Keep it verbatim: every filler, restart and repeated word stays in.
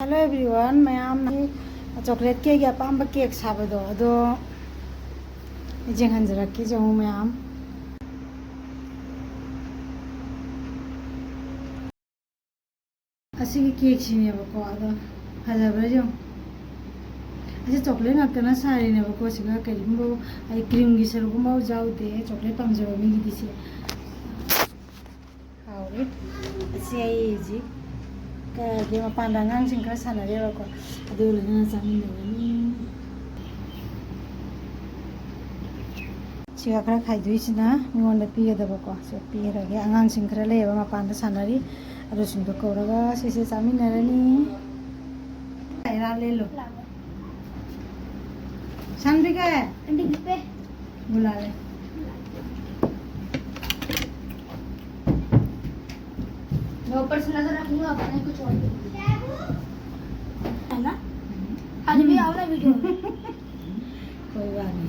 Hello everyone, ꯃꯌꯥꯝ chocolate ꯀꯦꯛꯀꯤ ꯑꯄꯥꯝꯕ ꯀꯦꯛ ꯁꯥꯕꯗꯣ ꯑꯗꯣ ꯑꯩ ꯌꯦꯡꯍꯟꯖꯔꯛꯀꯦ꯫ ꯌꯦꯡꯉꯨ ꯃꯌꯥꯝ, ꯑꯁꯤꯒꯤ ꯀꯦꯛꯁꯤꯅꯦꯕꯀꯣ꯫ ꯑꯗꯣ ꯐꯖꯕ꯭ꯔꯥ ꯌꯦꯡꯉꯨ꯫ ꯑꯁꯤ ꯆꯣꯀ꯭ꯂꯦꯠ ꯉꯥꯛꯇꯅ ꯁꯥꯔꯤꯅꯦꯕꯀꯣ꯫ ꯁꯤꯒ ꯀꯔꯤꯒꯨꯝꯕ ꯍꯥꯏꯗꯤ ꯀ꯭ꯔꯤꯝꯒꯤ ꯁꯔꯨꯛꯀꯨꯝꯕ ꯌꯥꯎꯗꯦ꯫ ꯆꯣꯀ꯭ꯂꯦꯠ ꯄꯥꯝꯖꯕ ꯃꯤꯒꯤꯗꯤ ꯁꯤ ꯍꯥꯎꯔꯦ꯫ ꯑꯁꯤ ꯑꯩ ꯍꯧꯖꯤꯛ ꯀꯩꯒꯤ ꯃꯄꯥꯟꯗ ꯑꯉꯥꯡꯁꯤꯡ ꯈꯔ ꯁꯥꯟꯅꯔꯦꯕꯀꯣ, ꯑꯗꯨ ꯂꯣꯏꯅꯅ ꯆꯥꯃꯤꯟꯅꯔꯅꯤ꯫ ꯁꯤꯒ ꯈꯔ ꯈꯥꯏꯗꯣꯛꯏꯁꯤꯅ ꯃꯤꯉꯣꯟꯗ ꯄꯤꯒꯗꯕꯀꯣ꯫ ꯁꯤ ꯄꯤꯔꯒꯦ꯫ ꯑꯉꯥꯡꯁꯤꯡ ꯈꯔ ꯂꯩꯌꯦꯕ ꯃꯄꯥꯟꯗ ꯁꯥꯟꯅꯔꯤ, ꯑꯗꯨꯁꯤꯡꯗꯣ ꯀꯧꯔꯒ ꯁꯤꯁꯦ ꯆꯥꯃꯤꯟꯅꯔꯅꯤ꯫ ꯂꯩꯔꯥ ꯂꯦꯜꯂꯣ꯫ ꯁꯥꯟꯕꯤꯒꯦ꯫ ꯑꯗꯨꯗꯤ ꯄꯦ꯫ ꯕꯨꯂꯥ ꯂꯦ꯫ मैं ऊपर से नजर रखूंगा, पता नहीं कुछ और भी। है ना? आज भी आओ ना वीडियो में। कोई बात नहीं।